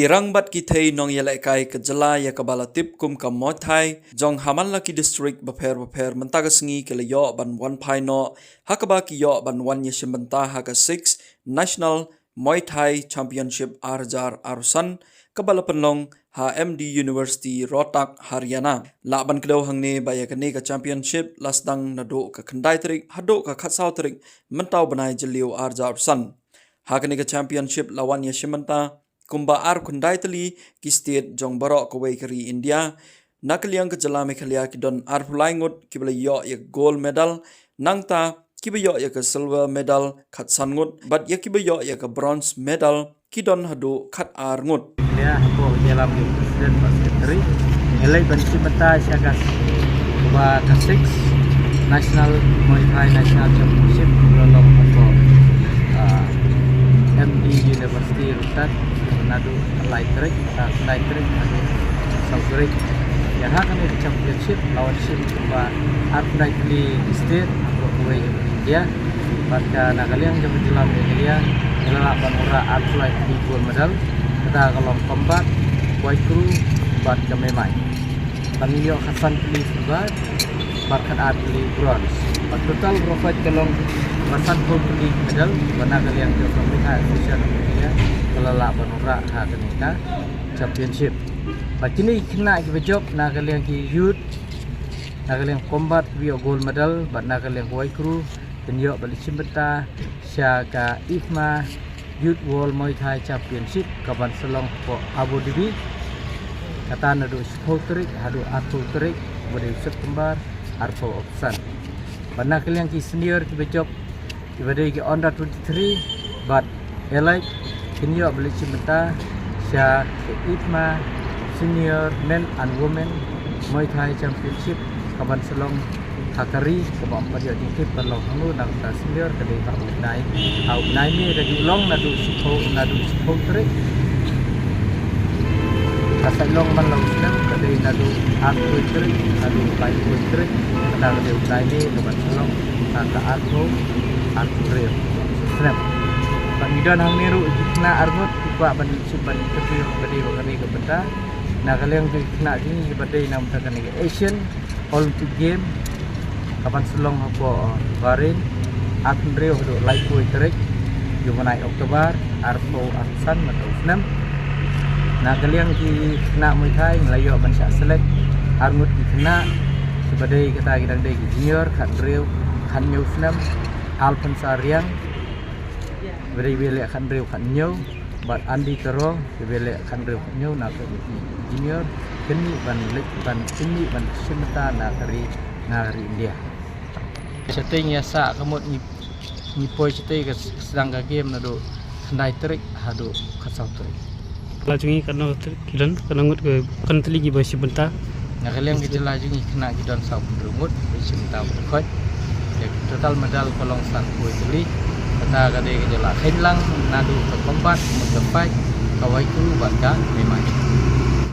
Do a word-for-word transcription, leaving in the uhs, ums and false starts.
Ki rang bad ki thei nongïalehkai ka jylla ïa kaba la tip kum ka Muay Thai jong ha man la ki district bapher bapher mynta ka sngi ki la ïoh ban wan phai noh ha kaba ki ïoh ban wan ïashim bynta ha ka six National Muay Thai Championship ar hajar arphew san kaba la pynlong ha M D University Rohtak, Haryana. Lah ban kdew hangne ba ïa kane ka championship la sdang naduh ka khyndai tarik haduh ka khatsaw tarik mynta u bnai Jylliew ar hajar arphew san. Ha kane ka championship la wan ïashim bynta kumba ar khyndai tylli ki state jong baroh kawei ka ri India. Na ka liang ka jylla Meghalaya ki don arphew lai ngut kiba la ïoh ïa ka gold medal, nangta kiba ïoh ïa ka silver medal khatsan ngut bad ïa kiba ïoh ïa ka bronze medal ki don haduh khatar ngut. Ïa hapoh jylla, President bad Secretary, ngi leit ban shim bynta sha ka ba ka six National Muay Thai National Championship la long hapoh, ah, M D University Rohtak naduh lai tarik, ah, lai tarik naduh saw tarik. Ïa ha kane ka championship la wan shim kumba ar khyndai tylli state hapoh kawei ka India. Bad ka na ka liang jong ka jylla Meghalaya ngi la lah ban wanrah arphew lai tylli gold medal, kata ka long combat, wide crew bad ka memai. Ba ngi ïoh khatsan tylli silver bad khatar tylli bronze. Bad total baroh ka long ba sanphew tylli medal ba na ka liang jong ka Muay Thai Association of India ka la lah ban wanrah ha kane ka championship. Bad kine ki khynnah kiba jop na ka liang ki youth, na ka liang combat kiba ïoh gold medal bad na ka liang wide crew kin ïoh ban leit shim bynta sha ka IFMA Youth World Muay Thai Championship kaban sa long hapoh Abu Dhabi. Kata naduh shiphew tarik haduh arphew tarik bnai September arphew arphew san. Bad na ka liang ki senior kiba jop kiba dei ki under twenty-three bad elite kin ïoh ban leit shim bynta sha ka IFMA Senior Men and Women Muay Thai Championship kaban sa long ha ka ri kaba ym pat ïoh jingtip ban long hangno, nangta senior ka dei ha u bnai, ha u bnai May ka ju long naduh shiphew, naduh shiphew tarik. Ka sa long man la u snem ka dei naduh arphew tarik naduh laiphew tarik. Kata ka dei u bnai May kaban sa long ha ka arphew, arphew hynriew snem. Bad ngi don hangne ruh ki khynnah arngut ki kwah ban shu ban interview ka dei ba ka dei ka bynta na ka liang ki khynnah jong ngi kiba dei na bynta kane ka Asian Olympic Game kaban sa long hapoh, uh, Bahrain, arphew hynriew haduh laiphew tarik jong u bnai October arphew arphew san mynta u snem. Na ka liang ki khynnah Muay Thai ngi la ïoh ban shah select arngut ki khynnah kiba dei kata ki dang dei ki junior khathynriew khathynñiew snem, Alphonsa Riang kiba dei ba ïaleh khathynriew khathynñiew bad Andy Taro kiba ïaleh khathynriew khathynñiew na ka junior, kin mih ban leit ban, kin mih ban shim bynta na ka ri, na ka ri India. Shatei ngi ïa sah ka mut ngi, ngi poi shatei ka s-, sdang ka game naduh khyndai tarik haduh khatsaw tarik. Jylla jong ngi katno ki don, katno ngut ki, katno tylli kiba shim bynta? Na ka liang ka jylla jong ngi khynnah ki don sawphew hynriew ngut ba shim bynta ba dkhot. Ïa ka total medal ka long sanphew tylli. Kata ka dei ka jylla Kheiñlang naduh ka combat, mut ka fight, ka wide crew bad ka memai.